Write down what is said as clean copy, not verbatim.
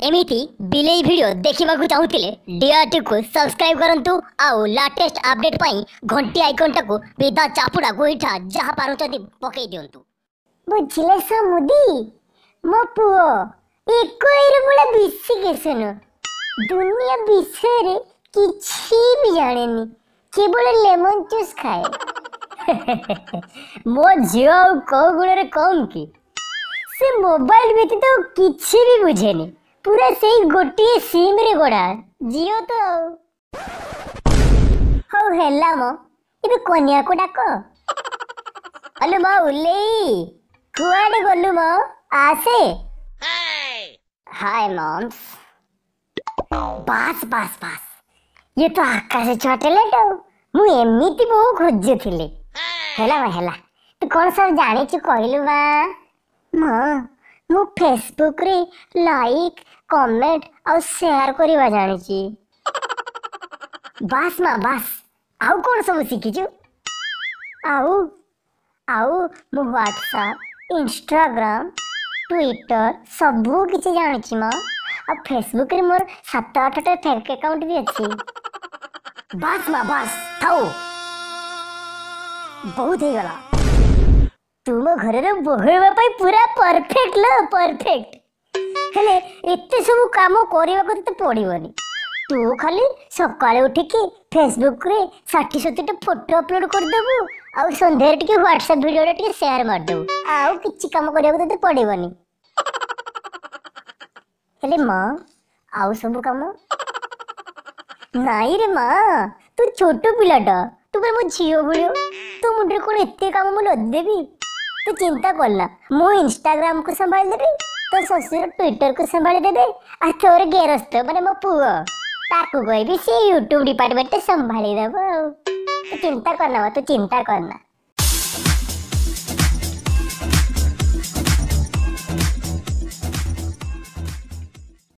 ଏମିତି ବିଲେଇ ଭିଡ଼ିଓ ଦେଖିବାକୁ ଚାହୁଁଥିଲେ ଡିଆରଟିକୁ ସବସ୍କ୍ରାଇବ୍ କରନ୍ତୁ ଆଉ ଲାଟେଷ୍ଟ ଅପଡେଟ୍ ପାଇଁ ଘଣ୍ଟି ଆଇକନ୍ଟାକୁ ବିଧା ଚାପୁଡ଼ା ଗୋଇଠା ଯାହା ପାରୁଛନ୍ତି ପକେଇ ଦିଅନ୍ତୁ। ବୁଝିଲେ ସମୁଦି, ମୋ ପୁଅ ଏକୋଇରୁ ମୂଳ ବିଶିକେଶନ ଦୁନିଆ ବିଷୟରେ କିଛି ବି ଜାଣେନି, କେବଳ ଲେମନ ଜୁସ୍ ଖାଏ। ମୋ ଝିଅ ଆଉ କୋଉ ଗୁଣରେ କମ୍ କି? ସେ ମୋବାଇଲ ବ୍ୟତୀତ ଆଉ କିଛି ବି ବୁଝେନି, ପୁରା ସେଇ ଗୋଟିଏ ସିମ୍ରେ ଗଢ଼ା ଝିଅ ତ। ଆଉ ହଉ ହେଲା ମ, ଏବେ କନ୍ୟାକୁ ଡାକ। ଆଲୋ ମା ଉଲେଇ, କୁଆଡ଼େ ଗଲୁ ମ? ଆସେ। ହାଏ ମମ୍ସ। ବାସ୍ ବାସ୍ ବାସ୍, ଇଏ ତ ଆକାଶ ଛୁଆ ଟ୍ୟାଲେଣ୍ଟ। ଆଉ ମୁଁ ଏମିତି ବୋହୂ ଖୋଜୁଥିଲି। ହେଲା ମା ହେଲା, ତୁ କ'ଣ ସବୁ ଜାଣିଛୁ କହିଲୁ ମା? ମା, ମୁଁ ଫେସବୁକରେ ଲାଇକ୍, କମେଣ୍ଟ ଆଉ ସେୟାର କରିବା ଜାଣିଛି। ବାସ୍ ମା ବାସ୍, ଆଉ କ'ଣ ସବୁ ଶିଖିଛୁ? ଆଉ ଆଉ ମୁଁ ହ୍ୱାଟ୍ସଆପ୍, ଇନଷ୍ଟାଗ୍ରାମ, ଟ୍ୱିଟର ସବୁ କିଛି ଜାଣିଛି ମା। ଆଉ ଫେସବୁକରେ ମୋର 7 8ଟା ଫେକ୍ ଆକାଉଣ୍ଟ ବି ଅଛି। ବାସ୍ ମା ବାସ୍, ଥାଉ, ବହୁତ ହେଇଗଲା। ତୁ ମୋ ଘରର ବୋହୂ ହେବା ପାଇଁ ପୁରା ପରଫେକ୍ଟ ଲୋ, ପରଫେକ୍ଟ। ହେଲେ ଏତେ ସବୁ କାମ କରିବାକୁ ତତେ ପଡ଼ିବନି। ତୁ ଖାଲି ସକାଳେ ଉଠିକି ଫେସବୁକରେ 60 70ଟା ଫଟୋ ଅପଲୋଡ଼ କରିଦେବୁ ଆଉ ସନ୍ଧ୍ୟାରେ ଟିକେ ହ୍ୱାଟ୍ସଆପ୍ ଭିଡ଼ିଓଟା ଟିକେ ସେୟାର ମାରିଦେବୁ। ଆଉ କିଛି କାମ କରିବାକୁ ତତେ ପଡ଼ିବନି। ହେଲେ ମା, ଆଉ ସବୁ କାମ? ନାଇଁ ରେ ମା, ତୁ ଛୋଟ ପିଲାଟା, ତୁ ପରା ମୋ ଝିଅ ଭଳିଆ, ତୋ ମୁଣ୍ଡରେ କ'ଣ ଏତେ କାମ ମୁଁ ଲଦିଦେବି? ତୁ ଚିନ୍ତା କରନା, ମୁଁ ଇନଷ୍ଟାଗ୍ରାମକୁ ସମ୍ଭାଳି ଦେବି, ତୋ ଶ୍ୱଶୁର ଟ୍ୱିଟରକୁ ସମ୍ଭାଳି ଦେବେ, ଆଉ ତୋର ଗେରସ୍ତ ମାନେ ମୋ ପୁଅ, ତାକୁ କହିବି ସେ ୟୁଟ୍ୟୁବ ଡିପାର୍ଟମେଣ୍ଟ ସମ୍ଭାଳି ଦେବ। ଆଉ ତୁ ଚିନ୍ତା କରନା ମା, ତୁ ଚିନ୍ତା କରନା।